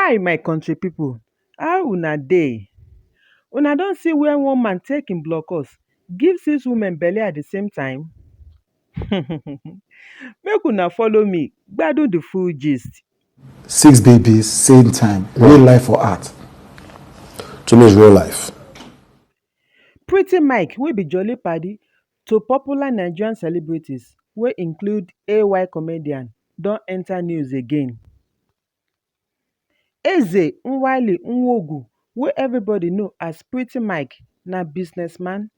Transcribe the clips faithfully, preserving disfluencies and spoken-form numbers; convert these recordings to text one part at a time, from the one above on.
Hi, my country people. How una dey? Una don see where one man take im blockers give six women belle at the same time? Make una follow me gbadun the full gist. Six babies, same time, real life or art? To me, it's real life. Pretty Mike, wey be jolly padi to popular Nigerian celebrities, wey include A Y comedian, don enter news again. Eze Nwali Nwogu, wey everybody know as Pretty Mike, na businessman,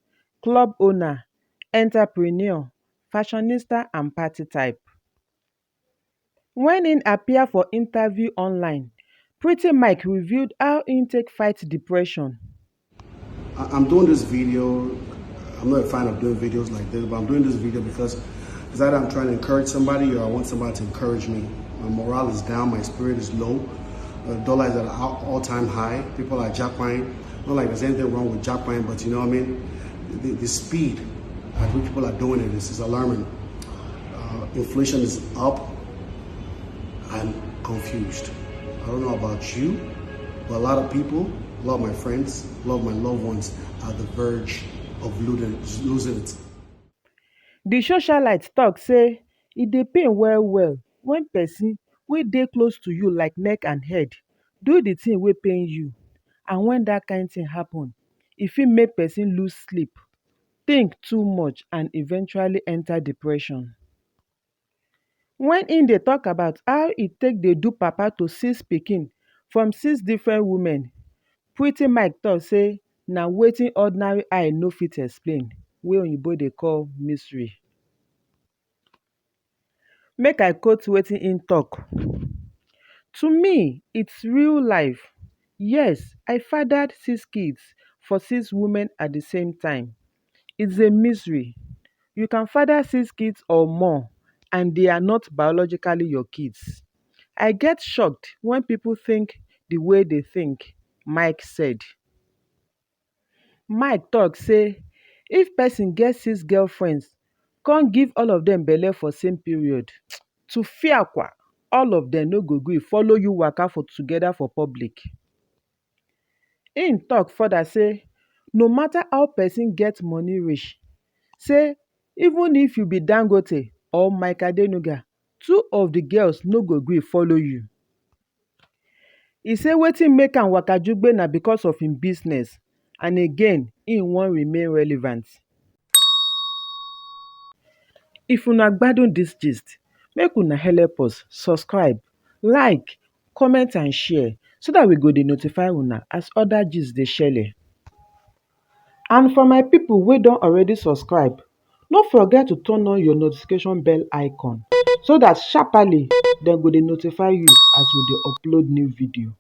club owner, entrepreneur, fashionista and party type. When im appear for interview online, Pretty Mike revealed how im take fight depression. I- I'm doing this video. I'm not a fan of doing videos like this, but I'm doing this video because it's either I'm trying to encourage somebody or I want somebody to encourage me. My morale is down, my spirit is low. The dollar is at an all time high. People are jackpying. Not like there's anything wrong with jackpying, but you know what I mean? The, the speed at which people are doing it is, is alarming. Uh, inflation is up. I'm confused. I don't know about you, but a lot of people, a lot of my friends, a lot of my loved ones are at the verge of losing, losing it. The socialite talk say e dey pain well well when person wey dey close to you like neck and head do the thing wey pain you, and when that kind thing happen, e fit make person lose sleep, think too much and eventually enter depression. When im dey talk about how e take dey do papa to six pikin from six different women, Pretty Mike talk say na wetin ordinary eye no fit explain, wey oyibo dey call mystery. Make I quote wetin im talk. To me, it's real life. Yes, I fathered six kids for six women at the same time. It's a mystery. You can father six kids or more, and they are not biologically your kids. I get shocked when people think the way they think, Mike said. Mike talk say if person get six girlfriends, come give all of them belle for same period, to fiakwa, all of them no go gree follow you waka for together for public. Im talk further say no matter how person get money reach, say even if you be Dangote or Mike Adenuga, two of the girls no go gree follow you. E say wetin make am waka jugbe na because of im business, and again, im wan remain relevant. If una gbadun this gist, make una help us subscribe, like, comment and share so that we go dey notify una as other gist dey shele. And for my people wey don already subscribe, no forget to turn on your notification bell icon so that sharply dem go dey notify you as we dey upload new video.